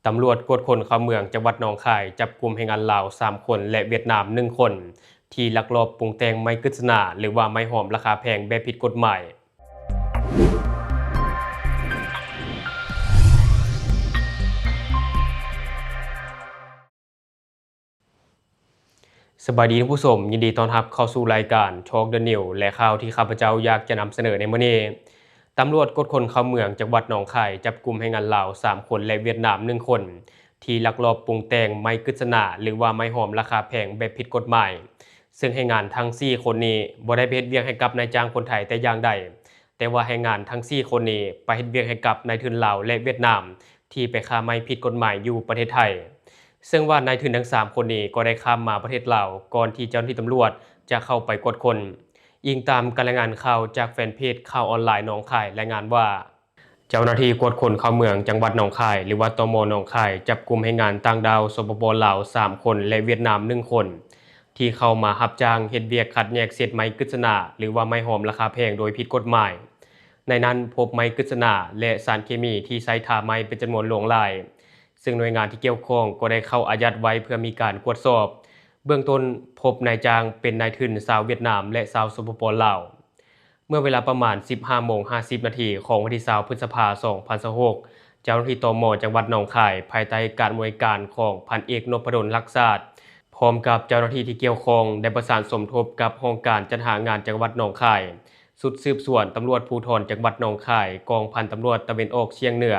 ຕຳຫຼວດກວດຄົນເຂົ້າເມືອງຈັງຫວັດໜອງຄາຍ ຈັບກຸມແຮງງານລາວສາມຄົນ ແລະ ຫວຽດນາມໜຶ່ງຄົນ ທີ່ລັກລອບປຸງແຕ່ງໄມ້ກຶດສະໜາ ຫຼືວ່າໄມ້ຫອມລາຄາແພງແບບຜິດກົດໝາຍ. ສະບາຍດີທ່ານຜູ້ຊົມ, ຍິນດີຕ້ອນຮັບເຂົ້າສູ່ລາຍການ Talk the News ແລະ ຂ່າວທີ່ຂ້າພະເຈົ້າຢາກຈະນຳສະເໜີໃນມື້ນີ້. ຕຳຫຼວດກວດຄົນເຂົ້າເມືອງຈັງຫວັດໜອງຄາຍ ຈັບກຸມແຮງງານລາວສາມຄົນ ແລະ ຫວຽດນາມໜຶ່ງຄົນ ທີ່ລັກລອບປຸງແຕ່ງໄມ້ກຶດສະໜາ ຫຼືວ່າໄມ້ຫອມລາຄາແພງແບບຜິດກົດໝາຍ, ເຊິ່ງແຮງງານທັງສີ່ຄົນນີ້ບໍ່ໄດ້ໄປເຮັດວຽກໃຫ້ກັບນາຍຈ້າງຄົນໄທແຕ່ຢ່າງໃດ, ແຕ່ວ່າແຮງງານທັງສີ່ຄົນນີ້ໄປເຮັດວຽກໃຫ້ກັບນາຍທຶນລາວ ແລະ ຫວຽດນາມ ທີ່ໄປຄ້າໄມ້ຜິດກົດໝາຍຢູ່ປະເທດໄທ, ເຊິ່ງວ່ານາຍທຶນທັງສາມຄົນນີ້ກໍໄດ້ຂ້າມມາປະເທດລາວ ກ່ອນທີ່ເຈົ້າໜ້າທີ່ຕຳຫຼວດຈະເຂົ້າໄປກວດຄົ້ນ. ອີງຕາມການລາຍງານຂ່າວຈາກແຟນເພຈຂ່າວອອນລາຍໜອງຄາຍລາຍງານວ່າ, ເຈົ້າໜ້າທີ່ກວດຄົນເຂົ້າເມືອງຈັງຫວັດໜອງຄາຍ ຫຼືວ່າ ຕມ ໜອງຄາຍ ຈັບກຸມແຮງງານຕ່າງດ້າວ ສປປ ລາວ ສາມຄົນ ແລະ ຫວຽດນາມໜຶ່ງຄົນ ທີ່ເຂົ້າມາຮັບຈ້າງເຮັດວຽກຄັດແຍກເສດໄມ້ກຶດສະໜາ ຫຼືວ່າໄມ້ຫອມລາຄາແພງໂດຍຜິດກົດໝາຍ. ໃນນັ້ນພົບໄມ້ກຶດສະໜາ ແລະ ສານເຄມີທີ່ໃຊ້ທາໄມ້ເປັນຈຳນວນຫຼວງຫຼາຍ, ເຊິ່ງໜ່ວຍງານທີ່ກ່ຽວຂ້ອງກໍໄດ້ເຂົ້າອາຍັດໄວ້ເພື່ອມີການກວດສອບ. ເບື້ອງຕົ້ນພົບນາຍຈ້າງເປັນນາຍທຶນຊາວຫວຽດນາມ ແລະ ຊາວ ສປປ ລາວ. ເມື່ອເວລາປະມານ ສິບຫ້າໂມງຫ້າສິບນາທີ ຂອງວັນທີ ຊາວ ພຶດສະພາ ສອງພັນຊາວຫົກ ເຈົ້າໜ້າທີ່ ຕມ ຈັງຫວັດໜອງຄາຍ ພາຍໃຕ້ການອຳນວຍການຂອງພັນເອກ ນົບພະດົນ ລັກຊາດ ພ້ອມກັບເຈົ້າໜ້າທີ່ທີ່ກ່ຽວຂ້ອງ ໄດ້ປະສານສົມທົບກັບຫ້ອງການຈັດຫາງານຈັງຫວັດໜອງຄາຍ, ຊຸດສືບສວນຕຳຫຼວດພູທອນຈັງຫວັດໜອງຄາຍ, ກອງພັນຕຳຫຼວດຕາເວັນອອກສຽງເໜືອ,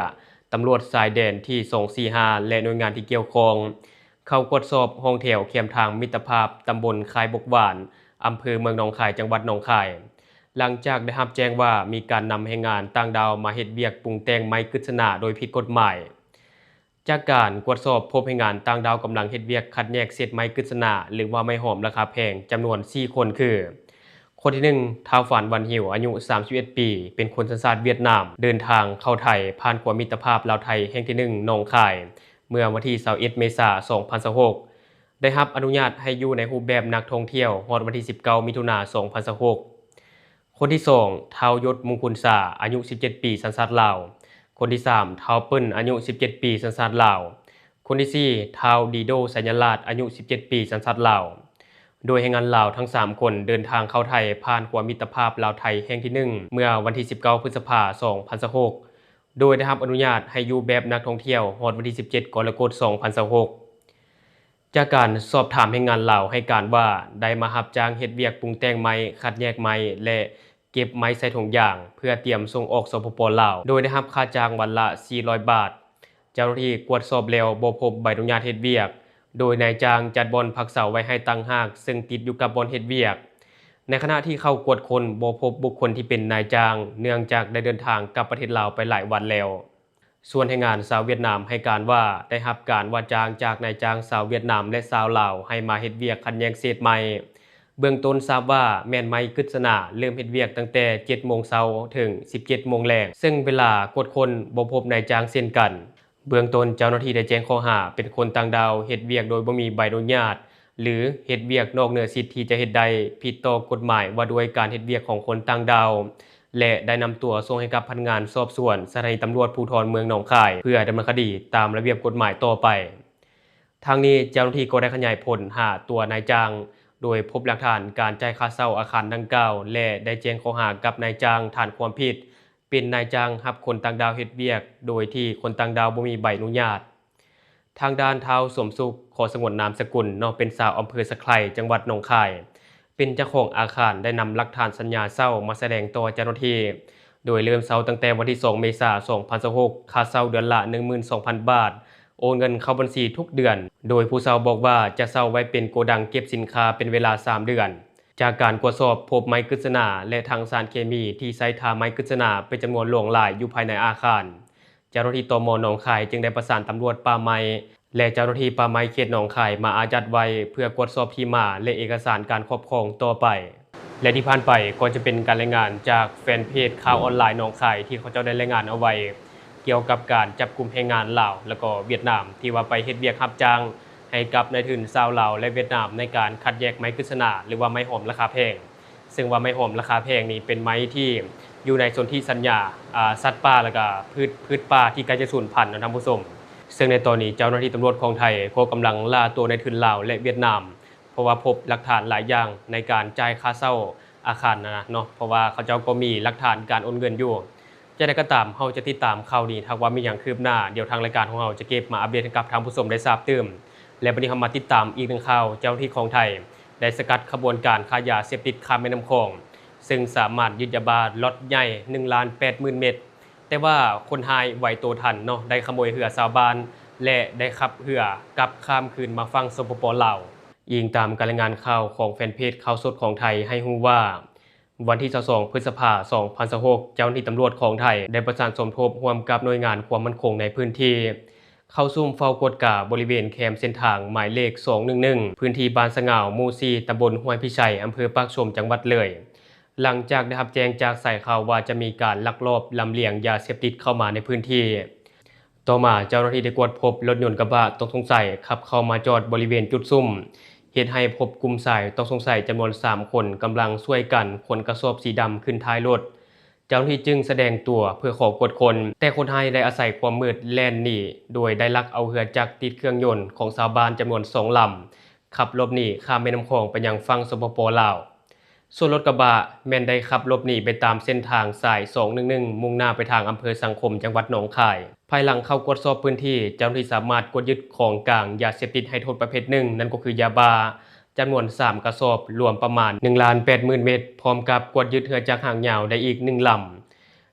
ຕຳຫຼວດຊາຍແດນທີສອງສີ່ຫ້າ ແລະ ໜ່ວຍງານທີ່ກ່ຽວຂ້ອງ ເຂົ້າກວດສອບຫ້ອງແຖວແຄມທາງມິດຕະພາບ ຕຳບົນຄາຍບົກຫວານ, ອຳເພີເມືອງໜອງຄາຍ, ຈັງຫວັດໜອງຄາຍ, ຫຼັງຈາກໄດ້ຮັບແຈ້ງວ່າມີການນຳແຮງງານຕ່າງດ້າວມາເຮັດວຽກປຸງແຕ່ງໄມ້ກຶດສະໜາໂດຍຜິດກົດໝາຍ. ຈາກການກວດສອບພົບແຮງງານຕ່າງດ້າວກຳລັງເຮັດວຽກຄັດແຍກເສດໄມ້ກຶດສະໜາ ຫຼືວ່າໄມ້ຫອມລາຄາແພງ ຈຳນວນສີ່ຄົນຄື, ຄົນທີໜຶ່ງ ທ້າວ ຟານ ວັນຫິວ ອາຍຸສາມສິບເອັດປີ ເປັນຄົນສັນຊາດຫວຽດນາມ, ເດີນທາງເຂົ້າໄທຜ່ານຂົວມິດຕະພາບລາວໄທແຫ່ງທີໜຶ່ງ ໜອງຄາຍ ເມື່ອວັນທີ ຊາວເອັດ ເມສາ ສອງພັນຊາວຫົກ ໄດ້ຮັບອະນຸຍາດໃຫ້ຢູ່ໃນຮູບແບບນັກທ່ອງທ່ຽວ ຮອດວັນທີ ສິບເກົ້າ ມິຖຸນາ ສອງພັນຊາວຫົກ. ຄົນທີສອງ ທ້າວ ຍົດ ມຸງຄຸນຊາ ອາຍຸ ສິບເຈັດປີ ສັນຊາດລາວ. ຄົນທີສາມ ທ້າວ ປຶ້ນ ອາຍຸ ສິບເຈັດປີ ສັນຊາດລາວ. ຄົນທີສີ່ ທ້າວ ດີໂດ ໄຊຍະລາດ ອາຍຸ ສິບເຈັດປີ ສັນຊາດລາວ. ໂດຍແຮງງານລາວທັງສາມຄົນເດີນທາງເຂົ້າໄທຜ່ານຂົວມິດຕະພາບລາວໄທແຫ່ງທີໜຶ່ງ ເມື່ອວັນທີ ສິບເກົ້າ ພຶດສະພາ ສອງພັນຊາວຫົກ ໂດຍໄດ້ຮັບອະນຸຍາດໃຫ້ຢູ່ແບບນັກທ່ອງທ່ຽວ ຮອດວັນທີ ສິບເຈັດ ກໍລະກົດ ສອງພັນຊາວຫົກ. ຈາກການສອບຖາມແຮງງານລາວໃຫ້ການວ່າ ໄດ້ມາຮັບຈ້າງເຮັດວຽກປຸງແຕ່ງໄມ້, ຄັດແຍກໄມ້ ແລະ ເກັບໄມ້ໃສ່ຖົງຢາງ ເພື່ອຕຽມສົ່ງອອກ ສປປ ລາວ ໂດຍໄດ້ຮັບຄ່າຈ້າງວັນລະ ສີ່ຮ້ອຍ ບາດ. ເຈົ້າໜ້າທີ່ກວດສອບແລ້ວບໍ່ພົບໃບອະນຸຍາດເຮັດວຽກ, ໂດຍນາຍຈ້າງຈັດບ່ອນພັກເຊົາໄວ້ໃຫ້ຕ່າງຫາກ ເຊິ່ງຕິດຢູ່ກັບບ່ອນເຮັດວຽກ. ໃນຂະນະທີ່ເຂົ້າກວດຄົ້ນບໍ່ພົບບຸກຄົນທີ່ເປັນນາຍຈ້າງ, ເນື່ອງຈາກໄດ້ເດີນທາງກັບປະເທດລາວໄປຫຼາຍວັນແລ້ວ. ສ່ວນແຮງງານຊາວຫວຽດນາມໃຫ້ການວ່າ ໄດ້ຮັບການວ່າຈ້າງຈາກນາຍຈ້າງຊາວຫວຽດນາມ ແລະ ຊາວລາວ ໃຫ້ມາເຮັດວຽກຄັດແຍກເສດໄມ້. ເບື້ອງຕົ້ນຊາບວ່າແມ່ນໄມ້ກຶດສະໜາ ເລີ່ມເຮັດວຽກຕັ້ງແຕ່ ເຈັດໂມງເຊົ້າ ເຖິງ ສິບເຈັດໂມງແລງ, ເຊິ່ງເວລາກວດຄົ້ນບໍ່ພົບນາຍຈ້າງເຊັ່ນກັນ. ເບື້ອງຕົ້ນເຈົ້າໜ້າທີ່ໄດ້ແຈ້ງຂໍ້ຫາເປັນຄົນຕ່າງດ້າວເຮັດວຽກໂດຍບໍ່ມີໃບອະນຸຍາດ ຫຼື ເຮັດວຽກນອກເໜືອສິດທີ່ຈະເຮັດໄດ້, ຜິດຕໍ່ກົດໝາຍວ່າດ້ວຍການເຮັດວຽກຂອງຄົນຕ່າງດ້າວ ແລະ ໄດ້ນຳຕົວສົ່ງໃຫ້ກັບພະນັກງານສອບສວນສະຖານີຕຳຫຼວດພູທອນເມືອງໜອງຄາຍ ເພື່ອດຳເນີນຄະດີຕາມລະບຽບກົດໝາຍຕໍ່ໄປ. ທາງນີ້ເຈົ້າໜ້າທີ່ກໍໄດ້ຂະຫຍາຍຜົນຫາຕົວນາຍຈ້າງ ໂດຍພົບຫຼັກຖານການຈ່າຍຄ່າເຊົ່າອາຄານດັ່ງກ່າວ ແລະ ໄດ້ແຈ້ງຂໍ້ຫາກັບນາຍຈ້າງຖານຄວາມຜິດ ເປັນນາຍຈ້າງຮັບຄົນຕ່າງດ້າວເຮັດວຽກໂດຍທີ່ຄົນຕ່າງດ້າວບໍ່ມີໃບອະນຸຍາດ. ທາງດ້ານທ້າວ ສົມສຸກ ຂໍສະຫງວນນາມສະກຸນເນາະ ເປັນຊາວອຳເພີສະໄຄ ຈັງຫວັດໜອງຄາຍ ເປັນເຈົ້າຂອງອາຄານ ໄດ້ນຳຫຼັກຖານສັນຍາເຊົ່າມາສະແດງຕໍ່ເຈົ້າໜ້າທີ່ ໂດຍເລີ່ມເຊົ່າຕັ້ງແຕ່ວັນທີ ສອງ ເມສາ ສອງພັນຊາວຫົກ ຄ່າເຊົ່າເດືອນລະ ໜຶ່ງໝື່ນສອງພັນ ບາດ, ໂອນເງິນເຂົ້າບັນຊີທຸກເດືອນ, ໂດຍຜູ້ເຊົ່າບອກວ່າຈະເຊົ່າໄວ້ເປັນໂກດັງເກັບສິນຄ້າເປັນເວລາສາມເດືອນ. ຈາກການກວດສອບພົບໄມ້ກຶດສະໜາ ແລະ ຖັງສານເຄມີທີ່ໃຊ້ທາໄມ້ກຶດສະໜາເປັນຈຳນວນຫຼວງຫຼາຍຢູ່ພາຍໃນອາຄານ. ເຈົ້າໜ້າທີ່ ຕມ ໜອງຄາຍ ຈຶ່ງໄດ້ປະສານຕຳຫຼວດປ່າໄມ້ ແລະ ເຈົ້າໜ້າທີ່ປ່າໄມ້ເຂດໜອງຄາຍມາອາຍັດໄວ້ ເພື່ອກວດສອບທີ່ມາ ແລະ ເອກະສານການຄອບຄອງຕໍ່ໄປ. ແລະ ທີ່ຜ່ານໄປກໍຈະເປັນການລາຍງານຈາກແຟນເພຈຂ່າວອອນລາຍໜອງຄາຍ ທີ່ເຂົາເຈົ້າໄດ້ລາຍງານເອົາໄວ້ ກ່ຽວກັບການຈັບກຸມແຮງງານລາວ ແລະ ກໍຫວຽດນາມ ທີ່ວ່າໄປເຮັດວຽກຮັບຈ້າງໃຫ້ກັບນາຍທຶນຊາວລາວ ແລະ ຫວຽດນາມ ໃນການຄັດແຍກໄມ້ກຶດສະໜາ ຫຼືວ່າໄມ້ຫອມລາຄາແພງ. ເຊິ່ງວ່າໄມ້ຫອມລາຄາແພງນີ້ເປັນໄມ້ທີ່ຢູ່ໃນສົນທິສັນຍາ ອາ ສັດປ່າ ແລະກະພືດ ພືດປ່າທີ່ໃກ້ຈະສູນພັນເນາະທ່ານຜູ້ຊົມ. ເຊິ່ງໃນຕອນນີ້ເຈົ້າໜ້າທີ່ຕຳຫຼວດຂອງໄທກໍກຳລັງລ່າຕົວນາຍທຶນລາວ ແລະ ຫວຽດນາມ ເພາະວ່າພົບຫຼັກຖານຫຼາຍຢ່າງໃນການຈ່າຍຄ່າເຊົ່າອາຄານນັ້ນນະເນາະ ເພາະວ່າເຂົາເຈົ້າກໍມີຫຼັກຖານການໂອນເງິນຢູ່. ຢ່າງໃດກໍຕາມ ເຮົາຈະຕິດຕາມຂ່າວນີ້ ຖ້າວ່າມີຫຍັງຄືບໜ້າ ດຽວທາງລາຍການຂອງເຮົາຈະເກັບມາອັບເດດໃຫ້ກັບທ່ານຜູ້ຊົມໄດ້ຊາບຕື່ມ. ແລະ ບັດນີ້ເຮົາມາຕິດຕາມອີກໜຶ່ງຂ່າວ ເຈົ້າໜ້າທີ່ຂອງໄທໄດ້ສະກັດຂະບວນການຄ້າຢາເສບຕິດຂ້າມແມ່ນ້ຳຂອງ ເຊິ່ງສາມາດຍຶດຢາບ້າລັອດໃຫຍ່ ໜຶ່ງລ້ານແປດໝື່ນເມັດ. ແຕ່ວ່າຄົນຮ້າຍໄຫວໂຕທັນເນາະ ໄດ້ຂະໂມຍເຮືອຊາວບ້ານ ແລະ ໄດ້ຂັບເຮືອກັບຂ້າມຄືນມາຝັ່ງ ສປປ ລາວ. ອີງຕາມການລາຍງານຂ່າວຂອງແຟນເພຈຂ່າວສົດຂອງໄທໃຫ້ຮູ້ວ່າ ວັນທີຊາວສອງ ພຶດສະພາ ສອງພັນຊາວຫົກ ເຈົ້າໜ້າທີ່ຕຳຫຼວດຂອງໄທໄດ້ປະສານສົມທົບຮ່ວມກັບໜ່ວຍງານຄວາມໝັ້ນຄົງໃນພື້ນທີ່ ເຂົ້າຊຸ່ມເຝົ້າກວດກາບໍລິເວນແຄມເສັ້ນທາງໝາຍເລກສອງໜຶ່ງໜຶ່ງ ພື້ນທີ່ບ້ານສະຫງາວ ໝູ່ສີ່ ຕຳບົນຫ້ວຍພິໄຊ ອຳເພີປາກຊົມ ຈັງຫວັດເລີຍ. ຫຼັງຈາກໄດ້ຮັບແຈ້ງຈາກສາຍຂ່າວວ່າຈະມີການລັກລອບລຳລຽງຢາເສບຕິດເຂົ້າມາໃນພື້ນທີ່. ຕໍ່ມາເຈົ້າໜ້າທີ່ໄດ້ກວດພົບລົດຍົນກະບະຕ້ອງສົງໄສຂັບເຂົ້າມາຈອດບໍລິເວນຈຸດຊຸ່ມ, ເຮັດໃຫ້ພົບກຸ່ມຊາຍຕ້ອງສົງໄສຈຳນວນສາມຄົນກຳລັງຊ່ວຍກັນຂົນກະສອບສີດຳຂຶ້ນທ້າຍລົດ. ເຈົ້າໜ້າທີ່ຈຶ່ງສະແດງຕົວເພື່ອຂໍກວດຄົ້ນ, ແຕ່ຄົນຮ້າຍໄດ້ອາໄສຄວາມມືດແລ່ນໜີ ໂດຍໄດ້ລັກເອົາເຮືອຈັກຕິດເຄື່ອງຍົນຂອງຊາວບ້ານຈຳນວນສອງລຳ ຂັບຫຼົບໜີຂ້າມແມ່ນ້ຳຂອງໄປຍັງຝັ່ງ ສປປ ລາວ. ສ່ວນລົດກະບະແມ່ນໄດ້ຂັບຫຼົບໜີໄປຕາມເສັ້ນທາງສາຍສອງໜຶ່ງໜຶ່ງ ມຸ່ງໜ້າໄປທາງອຳເພີສັງຄົມ ຈັງຫວັດໜອງຄາຍ. ພາຍຫຼັງເຂົ້າກວດສອບພື້ນທີ່, ເຈົ້າໜ້າທີ່ສາມາດກວດຍຶດຂອງກາງຢາເສບຕິດໃຫ້ໂທດປະເພດໜຶ່ງ, ນັ້ນກໍຄືຢາບ້າ ຈຳນວນສາມກະສອບ, ລວມປະມານໜຶ່ງລ້ານແປດໝື່ນເມັດ, ພ້ອມກັບກວດຍຶດເຮືອຈັກຫາງຍາວໄດ້ອີກໜຶ່ງລຳ.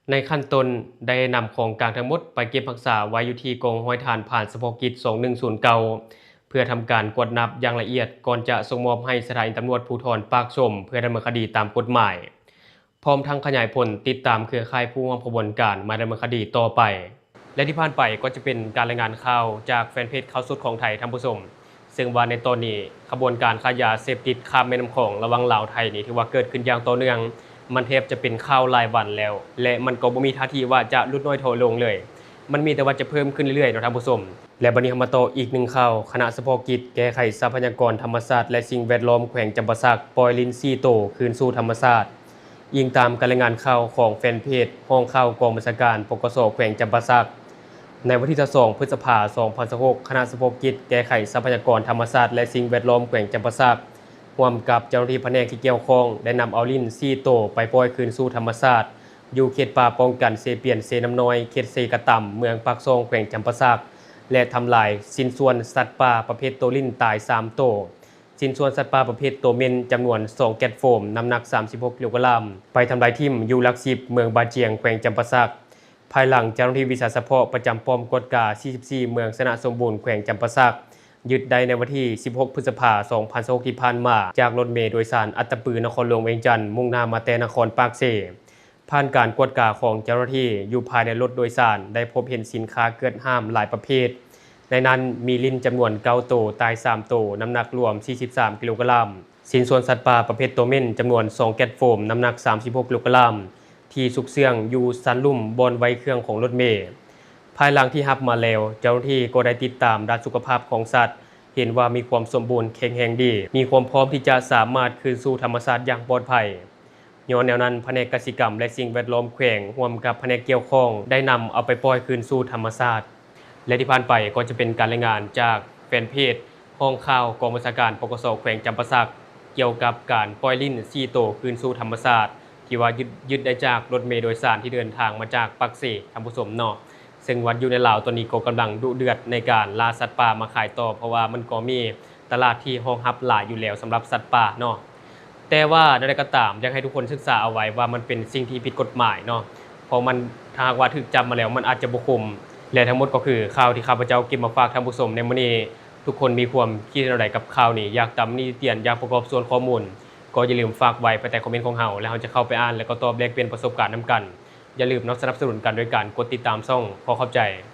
ໃນຂັ້ນຕົ້ນໄດ້ນຳຂອງກາງທັງໝົດໄປເກັບຮັກສາໄວ້ຢູ່ທີ່ກອງຮ້ອຍທະຫານຜ່ານສະເພາະກິດສອງໜຶ່ງສູນເກົ້າ ເພື່ອທຳການກວດນັບຢ່າງລະອຽດ ກ່ອນຈະສົ່ງມອບໃຫ້ສະຖານີຕຳຫຼວດພູທອນປາກຊົມ ເພື່ອດຳເນີນຄະດີຕາມກົດໝາຍ, ພ້ອມທັງຂະຫຍາຍຜົນຕິດຕາມເຄືອຂ່າຍຜູ້ຮ່ວມຂະບວນການມາດຳເນີນຄະດີຕໍ່ໄປ. ແລະ ທີ່ຜ່ານໄປກໍຈະເປັນການລາຍງານຂ່າວຈາກແຟນເພຈຂ່າວສົດຂອງໄທ ທ່ານຜູ້ຊົມ. ເຊິ່ງວ່າໃນຕອນນີ້ ຂະບວນການຄ້າຢາເສບຕິດຂ້າມແມ່ນ້ຳຂອງລະຫວ່າງລາວ-ໄທນີ້ ຖືວ່າເກີດຂຶ້ນຢ່າງຕໍ່ເນື່ອງ, ມັນແທບຈະເປັນຂ່າວຫຼາຍວັນແລ້ວ ແລະ ມັນກໍບໍ່ມີທ່າທີວ່າຈະຫຼຸດນ້ອຍຖອຍລົງເລີຍ, ມັນມີແຕ່ວ່າຈະເພີ່ມຂຶ້ນເລື້ອຍໆເນາະທ່ານຜູ້ຊົມ. ແລະ ບັດນີ້ເຮົາມາຕໍ່ອີກໜຶ່ງຂ່າວ, ຄະນະສະເພາະກິດແກ້ໄຂຊັບພະຍາກອນທຳມະຊາດ ແລະ ສິ່ງແວດລ້ອມແຂວງຈຳປາສັກ ປ່ອຍລິ້ນສີ່ໂຕຄືນສູ່ທຳມະຊາດ. ອີງຕາມການລາຍງານຂ່າວຂອງແຟນເພຈຫ້ອງຂ່າວກອງບັນຊາການ ປກສ ແຂວງຈຳປາສັກ, ໃນວັນທີຊາວສອງ ພຶດສະພາ ສອງພັນຊາວຫົກ ຄະນະສະເພາະກິດແກ້ໄຂຊັບພະຍາກອນທຳມະຊາດ ແລະ ສິ່ງແວດລ້ອມແຂວງຈຳປາສັກ ຮ່ວມກັບເຈົ້າໜ້າທີ່ພະແນກທີ່ກ່ຽວຂ້ອງ ໄດ້ນຳເອົາລິ້ນສີ່ໂຕໄປປ່ອຍຄືນສູ່ທຳມະຊາດ ຢູ່ເຂດປ່າປ້ອງກັນເຊປຽນ-ເຊນ້ຳນ້ອຍ ເຂດເຊກະຕຳ ເມືອງປາກຊ່ອງ ແຂວງຈຳປາສັກ ແລະ ທຳລາຍຊິ້ນສ່ວນສັດປ່າປະເພດໂຕລິ້ນຕາຍສາມໂຕ. ຊິ້ນສ່ວນສັດປ່າປະເພດໂຕເມັນຈຳນວນສອງແກັດໂຟມ ນ້ຳໜັກສາມສິບຫົກກິໂລກຣາມ ໄປທຳລາຍຖິ້ມຢູ່ຫຼັກສິບ ເມືອງບາຈຽງ ແຂວງຈຳປາສັກ. ພາຍຫຼັງເຈົ້າໜ້າທີ່ວິຊາສະເພາະປະຈຳປ້ອມກວດກາສີ່ສິບສີ່ ເມືອງຊະນະສົມບູນ ແຂວງຈຳປາສັກ ຍຶດໄດ້ໃນວັນທີສິບຫົກ ພຶດສະພາ ສອງພັນຊາວຫົກ ທີ່ຜ່ານມາ ຈາກລົດເມໂດຍສານອັດຕະປື ນະຄອນຫຼວງວຽງຈັນ ມຸ່ງໜ້າມາແຕ່ນະຄອນປາກເຊ. ຜ່ານການກວດກາຂອງເຈົ້າໜ້າທີ່, ຢູ່ພາຍໃນລົດໂດຍສານໄດ້ພົບເຫັນສິນຄ້າເກືອດຫ້າມຫຼາຍປະເພດ, ໃນນັ້ນມີລິ້ນຈຳນວນເກົ້າໂຕ, ຕາຍສາມໂຕ, ນ້ຳໜັກລວມສີ່ສິບສາມກິໂລກຣາມ, ຊິ້ນສ່ວນສັດປ່າປະເພດໂຕເມັນຈຳນວນສອງແກັດໂຟມ, ນ້ຳໜັກສາມສິບຫົກກິໂລກຣາມ, ທີ່ຊຸກເຊື່ອງຢູ່ຊັ້ນລຸ່ມບ່ອນໄວ້ເຄື່ອງຂອງລົດເມ. ພາຍຫຼັງທີ່ຮັບມາແລ້ວ, ເຈົ້າໜ້າທີ່ກໍໄດ້ຕິດຕາມດ້ານສຸຂະພາບຂອງສັດ, ເຫັນວ່າມີຄວາມສົມບູນແຂງແຮງດີ, ມີຄວາມພ້ອມທີ່ຈະສາມາດຄືນສູ່ທຳມະຊາດຢ່າງປອດໄພ. ຍ້ອນແນວນັ້ນ, ພະແນກກະສິກຳ ແລະ ສິ່ງແວດລ້ອມແຂວງ ຮ່ວມກັບພະແນກກ່ຽວຂ້ອງ ໄດ້ນຳເອົາໄປປ່ອຍຄືນສູ່ທຳມະຊາດ. ແລະ ທີ່ຜ່ານໄປກໍຈະເປັນການລາຍງານຈາກແຟນເພຈຫ້ອງຂ່າວກອງບັນຊາການ ປກສ ແຂວງຈຳປາສັກ ກ່ຽວກັບການປ່ອຍລິ້ນສີ່ໂຕຄືນສູ່ທຳມະຊາດ ທີ່ວ່າຍຶດ ຍຶດໄດ້ຈາກລົດເມໂດຍສານທີ່ເດີນທາງມາຈາກປາກເຊ ທ່ານຜູ້ຊົມເນາະ. ເຊິ່ງວ່າຢູ່ໃນລາວຕອນນີ້ກໍກຳລັງດຸເດືອດໃນການລ່າສັດປ່າມາຂາຍຕໍ່, ເພາະວ່າມັນກໍມີຕະຫຼາດທີ່ຮອງຮັບຫຼາຍຢູ່ແລ້ວສຳລັບສັດປ່າເນາະ. ແຕ່ວ່າແນວໃດກໍຕາມ, ຢາກໃຫ້ທຸກຄົນສຶກສາເອົາໄວ້ວ່າມັນເປັນສິ່ງທີ່ຜິດກົດໝາຍເນາະ, ເພາະມັນ ຖ້າຫາກວ່າຖືກຈັບມາແລ້ວ ມັນອາດຈະບໍ່ຄຸ້ມ. ແລະ ທັງໝົດກໍຄືຂ່າວທີ່ຂ້າພະເຈົ້າເກັບມາຝາກທ່ານຜູ້ຊົມໃນມື້ນີ້. ທຸກຄົນມີຄວາມຄິດເຫັນແນວໃດກັບຂ່າວນີ້? ຢາກຕຳໜິຕິຕຽນ, ຢາກປະກອບສ່ວນຂໍ້ມູນ, ກໍຢ່າລືມຝາກໄວ້ພາຍໃຕ້ຄອມເມັນຂອງເຮົາ ແລະ ເຮົາຈະເຂົ້າໄປອ່ານ ແລະ ກໍຕອບແລກປ່ຽນປະສົບການນຳກັນ. ຢ່າລືມເນາະ, ສະໜັບສະໜູນກັນໂດຍການກົດຕິດຕາມຊ່ອງ. ຂໍຂອບໃຈ.